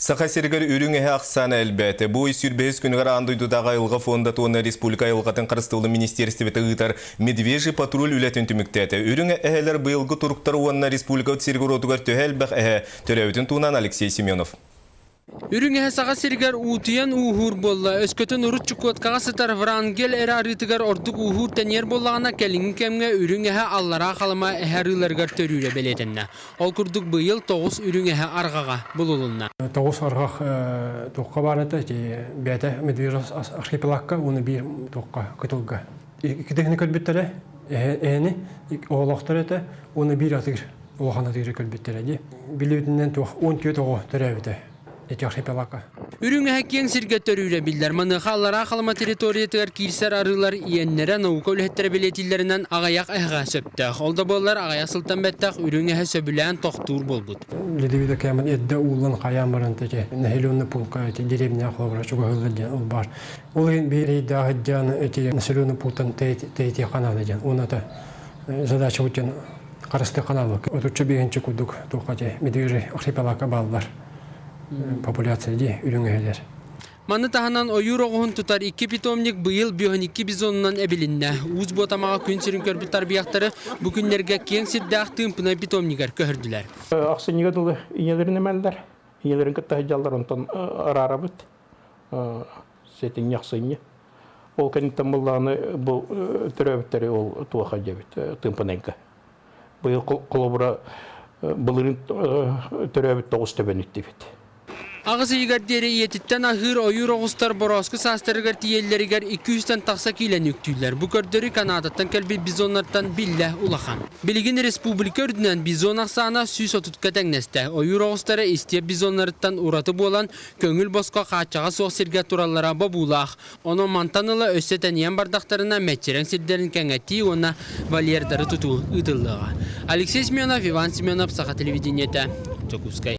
Саха сиригэр үрүҥ эһэ ахсаана элбээтэ. Бу ый сүүрбэһис күнүгэр аан дойдутааҕы айылҕа фондата уонна республика айылҕатын харыстабылын министиэристибэтэ ыытар Медвежий патруль үлэтин түмүктээтэ. Үрүҥ эһэлэр быйылгы туруктара уонна республикабыт сиригэр-уотугар төһө элбэх эһэ төрөөбүтүн туһунан Алексей Семенов. Үрүҥ эһэ Саха сиригэр уутуйан ууһуур буолла. Өскөтүн урут Чукоткаҕа сытар Врангель эрэ арыытыгар ордук ууһуур тэнийэр буоллаҕына, кэлиҥҥи кэмҥэ үрүҥ эһэ Аллараа Халыма эһэ арыыларыгар төрүүрэ бэлиэтэннэ. Ол курдук быйыл тоҕус үрүҥ эһэ арҕаҕа булулунна. Тоҕус арҕах туохха баар этэ ити бэйэтэ Медвежий архипелагка уонна биир туохха кытылга. Икки көрбүттэрэ эһэни оҕолоохтор этэ уонна биир атыыр улахан атыыры көрбүттэрэ дии. Билибитинэн туох 14 оҕо төрөөбүтэ ити архипелагка. Үрүҥ эһэ киэҥ сиргэ төрүүрэ биллэр. Маныаха Аллараа Халыма территориятыгар киирсэр арыылар иэннэрэ наука үлэһиттэрэ бэлиэтииллэринэн аҕыйах эһэҕэ сөптөөх. Ол да буоллар аҕыйах сылтан бэттэх үрүҥ эһэ сөбүлээн тохтуур буолбут. Ледовито кэмин эрдэ ууллан хайаан баран ити населенный пункка ити деревня холобура чугаһыыллар диэн ол баар. Ол иһин биир ыйдаах ыдьаан ити населенный пунктан тэйитиэххэ наада диэн. Уонна это задача диэн харыстыахха наада. Отучча биэһинчи курдук туохха ити медвежий архипелагка бааллар. популяция дии үрүҥ эһэлэр. Маны таһынан ойуур оҕуһун тутар икки питомник быйыл 52 бизонунан эбилиннэ. Уус Буотамаҕа күн сирин көрбүт тарбыйахтары бу күннэргэ киэҥ сирдээх Тыымпына питомнигар көһөрдүлэр. Ахсынньыга дылы ийэлэрин эмэллэр. Ийэлэрин кытта сылдьаллар, онтон араарабыт. Сэтинньи ахсынньы. Ол кэнниттэн буллаҕына бу төрөөбүттэри ол туоха дьэбит Тыымпынайга. Быйыл холобура былырыын төрөөбүт тоҕус төбөнү иттибит. Аҕыс ыйыгар диэри ийэтиттэн аһыыр ойуур оҕустар борооску саастарыгар тиийэллэригэр 200-тэн тахса киилэни үктүүллэр. Бу көрдөрүү Канадаттан кэлбит бизоннартан биллэ улахан. Билигин республика үрдүнэн бизон ахсаана 130-ка тэҥнэстэ. Ойуур оҕустара истиэп бизоннарыттан ураты буолан, көҥүл босхо хааччаҕа суох сиргэ тураллара бобуулаах. Онон мантан ыла өссө тэнийэн бардахтарына мэччирэҥ сирдэрин кэҥэтии уонна вольердары тутуу ыытыллыаҕа. Алексей Семенов, Иван Семенов, Саха телевидениетэ, Дьокуускай.